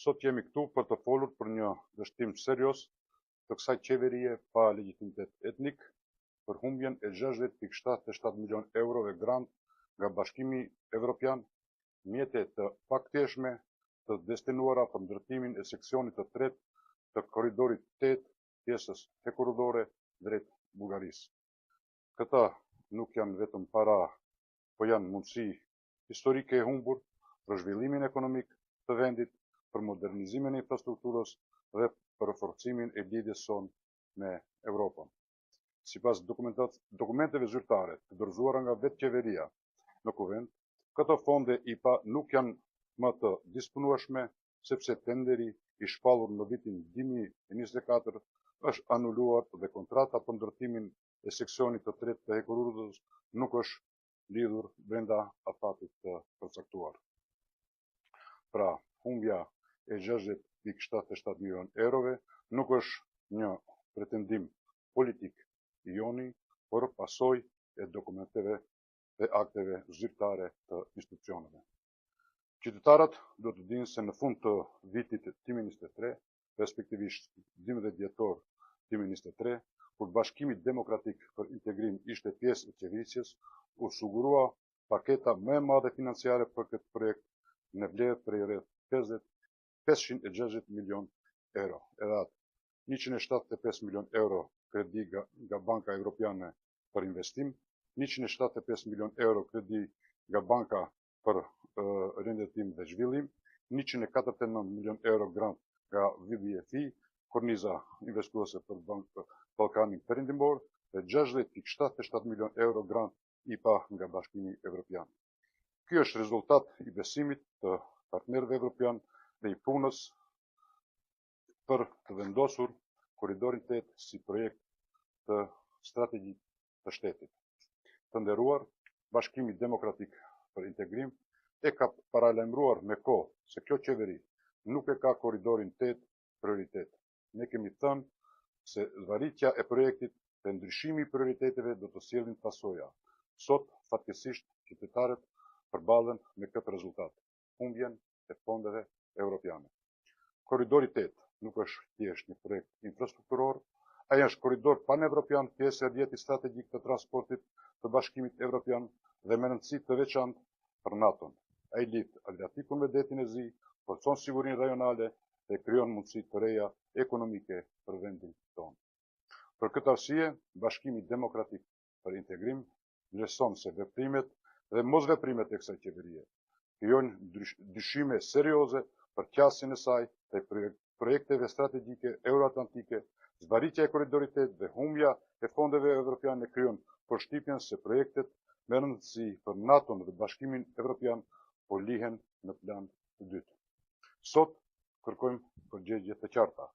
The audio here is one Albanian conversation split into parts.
Sot jemi këtu për të folur për një dështim serioz të kësaj qeverie pa legjitimitet etnik, për humbjen e 60.77 milion eurove grant nga Bashkimi Evropian, mjete të pakthyeshme të destinuara për ndërtimin e seksionit të tretë të korridorit 8, pjesës hekurudhore drejt Bullgarisë. Këta nuk janë vetëm para, po janë mundësi historike e humbur për zhvillimin ekonomik të vendit, për modernizimin e infrastrukturës dhe për forcimin e lidhjes sonë me Evropën. Sipas dokumenteve zyrtare të dorëzuara nga vetë qeveria në kuvend, këto fonde IPA nuk janë më të disponueshme sepse tenderi i shpallur në vitin 2024 është anuluar dhe kontrata për ndërtimin e seksionit të tretë të hekurudhës nuk është lidhur brenda afatit të përcaktuar. Pra, humbja e 60.77 milion eurove nuk është një pretendim politik i joni, por pasojë e dokumenteve dhe akteve zyrtare të institucioneve. Qytetarët duhet të dinë se në fund të vitit 2023, respektivisht 12 dhjetor 2023, kur Bashkimi Demokratik për Integrim ishte pjesë e qeverisjes, u sigurua paketa më e madhe financiare për këtë projekt në vlerë prej rreth 50 560 milion euro. Edhe atë 175 milion euro kredi nga Banka Evropiane për investim, 175 milion euro kredi nga Banka për rindërtim dhe zhvillim, 149 milion euro grant nga WBF, Korniza investuese për Ballkanin Perëndimor dhe 60.77 milion euro grant IPA nga Bashkimi Evropian. Ky është rezultat i besimit të partnerëve evropian dhe i punës për të vendosur korridorin 8 si projekt të strategjik të shtetit. Të nderuar, Bashkimi Demokratik për Integrim e ka paralajmëruar me kohë se kjo qeveri nuk e ka korridorin 8 prioritet. Ne kemi thënë se zvarritja e projektit dhe ndryshimi i prioriteteve do të sjellin pasoja. Sot, fatkeqësisht, qytetarët përballen me këtë rezultat, humbjen e fondeve europiane. Korridori 8 nuk është thjesht një projekt infrastrukturor, ai është korridor pan-evropian, pjesë e rrjetit strategjik të transportit të Bashkimit Evropian dhe me rëndësi të veçantë për NATO-n. Ai lidh Adriatikun me Detin e Zi, forcon sigurinë rajonale dhe krijon mundësi të reja ekonomike për vendin tonë. Për këtë arsye, Bashkimi Demokratik për Integrim vlerëson se veprimet dhe mosveprimet e kësaj qeverie krijojnë dyshime serioze për qasjen e saj dhe projekteve strategjike euroatlantike, zvarritja e korridorit 8 dhe humbja e fondeve evropiane krijon përshtypjen se projektet me rëndësi për NATO-n dhe Bashkimin Evropian po lihen në plan të dytë. Sot kërkojmë përgjigje të qarta.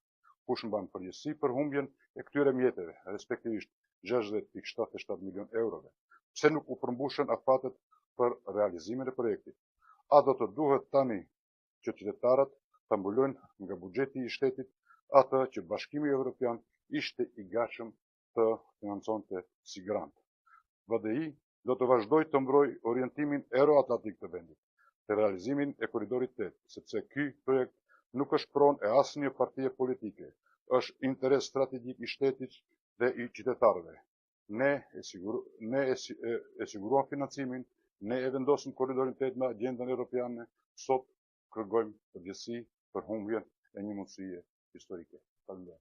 Kush mban përgjegjësi për humbjen e këtyre mjeteve, respektivisht 60.77 milion eurove? Pse nuk u përmbushën afatet për realizimin e projektit? A do të duhet tani që qytetarët ta mbulojnë nga buxheti i shtetit atë që Bashkimi Evropian ishte i gatshëm të financonte si grant? BDI do të vazhdojë të mbrojë orientimin euroatlantik të vendit dhe realizimin e korridorit 8, sepse ky projekt nuk është pronë e asnjë partie politike, është interes strategjik i shtetit dhe i qytetarëve. Ne e, sigur, ne e, e, e siguruam financimin, ne e vendosëm korridorin 8 në agjendën europiane, sot kërkojmë përgjegjësi për humbjen e një mundësie historike. Faleminderit.